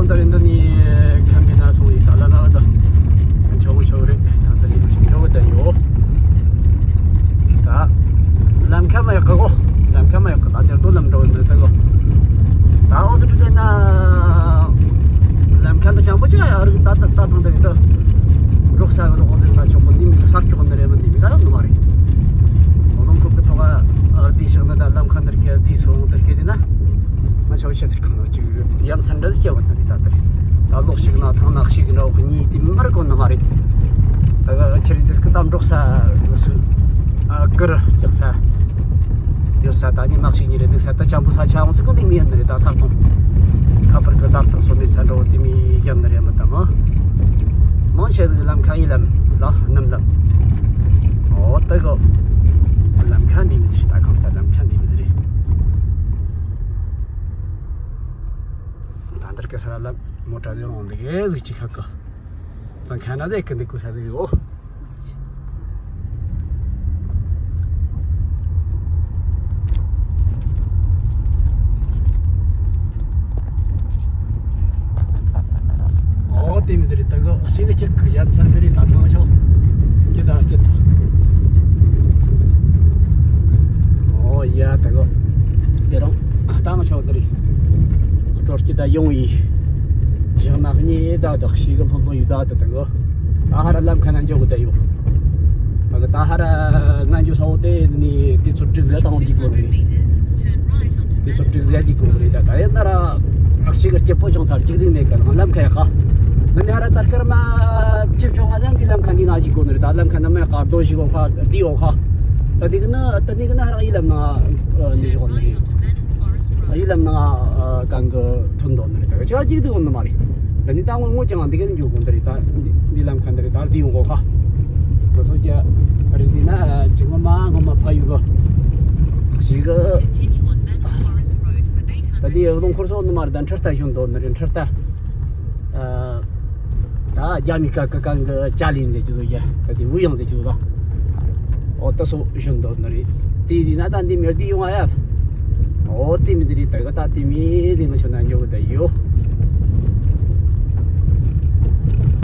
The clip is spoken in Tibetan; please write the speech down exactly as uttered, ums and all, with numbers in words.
ད་རིང་འདི་ནས་ཁམས་པའི་ན་སོང་ཡིན། ད་ལ་ན་ད་ཆོག་ཆོག་རེད། ད་ད་རིང་ཆུང་ཆོག་ད་ཡོད། ད་ལམ་ཁ་མ་ཡག་གོ། ལམ་ཁ་མ་ཡག་གི་ད་དེར་དོ་ལམ་འགྲོ་འདི་ད་གོ། ད་ཨོ་སི་ཀྲི་ལི་ཡ་ན་ལམ་ཁ་འདི་ཆང་པོ་ཅི་ཡ་རིག་ད་ད་ད་ཐང་ད་རིང་ད་འབྲོག་ས་གི་ལོག་ཟེར་ན་ཆོག་གོ། འདི་མི་གི་ས་སྐྱོག་འདི་རེད་མ། འདི་མི་ད་ཡོད་ནི་མ་རེད། ཨོ་ལོང་ཁོ་གི་ཐོག་ག་ཨར་དི་ཞག་ན་ད་ལམ་ཁ་འདིར་གི་ཨར་དི་སོང་འདིར་གི་དེ་ན་ང་ཆོག་ཆེ་ཟེར་གང་ལ་ཅིག་ཡ་མཚན་འདྲ་ཟིག་སྐྱེ་བ་ནི་རེད། ད་ལྟར་ད་ལོག་ཞིག་ན་ཐང་ནག་ཞིག་འདྲ་བོ་གཉིས་དེ་མར་གོ་ནི་མ་རེད། ད་ག་ཆི་རེད། དེ་སྐུ་དམ་འབྲོག་ས་སུ་ཨ་ཀིར་ལྕགས་ས་ཡོད་ས། ད་ཉི་མ་ཞིག་ཉིན་རེ་འདུག་ས། ད་ཅམ་བུ་ས་ཆ་འོང་ཚིག་གི་འདི་མི་ཡོད་ནི་རེད། ད་ས་སྟོང་ཁ་པར་གི་ད་ལྟར་སོ་མི་ས་འགྲོ་དེ་མི་ཡོད་ནི་རེད། མི་ད་མ་མང་ཆེ་ཟིག་ལམ་ཁ་ཡི་ལམ་ལ་སྣུམ་ལམ། ཨོ་ད་ག་ལམ་ཁ་འདི་མི་ཚེ་ད་གང་ལྟར་ལམ་ཁ་འདི་མི་ཚེ་རེད། ད་འདིར་གེ་སར་ལ་མོ་ཊ་ཡོང་འདི་གེ་ཟིག་ཅིག་ཁ་གི་ཙང་ཁ་ན་དེ་ཀི་འདི་ཀུ་ས་དེ་ཡོ། ཨོ་དེ་མི་དེ་རེད། ད་གི་ཤི་གི་ཅིག་གི་ཡ་མཚན་དེ་རེད། ད་གང་ཤོག་ཅི་ད་ཅི་ད། ཨོ་ཡ་ད་གི་དེ་རང་ད་ང་ཤོག་དེ་རེད། སྤྲོ་སྐྱིད་ད་ཡོང་ཡི། བཞག་ན་གཉིས་ད་དག་ཤིག་གི་ལྷོད་ལྷོད་ཡོད་ད་ད་ད་གི། ད་ཧ་ར་ལམ་ཁ་ན་འཇོག་གི་ད་ཡོད། ད་གི་ད་ཧ་ར་ན་འཇོག་ས་འོ་དེ་ནི་དེ་ཚོ་སྒྲིག་ཟ་དང་འཇིག་གོ་ནི་རེད། དེ་ཚོ་སྒྲིག་ཟ་འཇིག་གོ་ནི་རེད། ད་ད་ཡིན་ན་ར་ཤིག་གི་སྐྱིད་པོ་ཅུང་ཐར་འཇིག་དུས་མེད་གི་ལམ་ཁ་ཡག་ག། ང་ནི་ཧ་ར་ད་སྐར་མ་བཅུ་བཅོ་ལྔ་ཙམ་གི་ལམ་ཁ་འདི་ན་འཇིག་གོ་ནི་རེད། ད་ལམ་ཁ་ན་མེད་ག་རྡོ་ཞིག་འོ་ཁ་འདི་འོ་ཁ། ད་འདི་གི་ན་ད་འདི་གི་ན་ཧ་ར་ཡི་ལམ་ན་འདི་ཞིག་འོ་ནི་རེད། ཡི་ལམ་ནང་གང་གི་ཐོན་འདོད་ནི་རེད། ད་ཅག་གཅིག་ཏུ་འོང་ནི་མ་རེད། ད་ནི་ད་ངོ་ངོ་ཀྱང་འདི་ག་ནི་འཇུག་དགོས་འདི་རེད། ད་འདི་འདི་ལམ་ཁ་འདི་རེད། ད་འདི་ཡོང་གོ་ཁ། ང་ཚོ་ཀྱ་རིག་འདི་ན་ཅིག་ངོ་མ་ངོ་མ་ཕ་ཡུ་གི་ཞིག་གི། ད་འདི་ཡོ་ལོང་འཁོར་སོང་ནི་མ་རེད། ད་འཕྲུལ་རྟ་ཞོན་འདོད་ནི་རེད། འཕྲུལ་རྟ། ཨ། ད་རྒྱ་མི་ཀ་ཀ་གང་གི་ཅ་ལི་མཛད་ཀྱི་བཟོ་ཡ། ད་དེ་ཝུ་ཡང་མཛད་ཀྱི་བཟོ་ད། ཨོ་ད་སོ་ཞོན་འདོད་ནི་རེད། དེ་དེ་ན་ད་འདི་མེར་དེ་ཡོང་ཨ་ཡ། ཨོ་དེ་མི་དེ་རེད། ད་ག་ད་དེ་མི་དེ་ང་ཆོ་ན་འཇོག་གི་ད་ཡོ།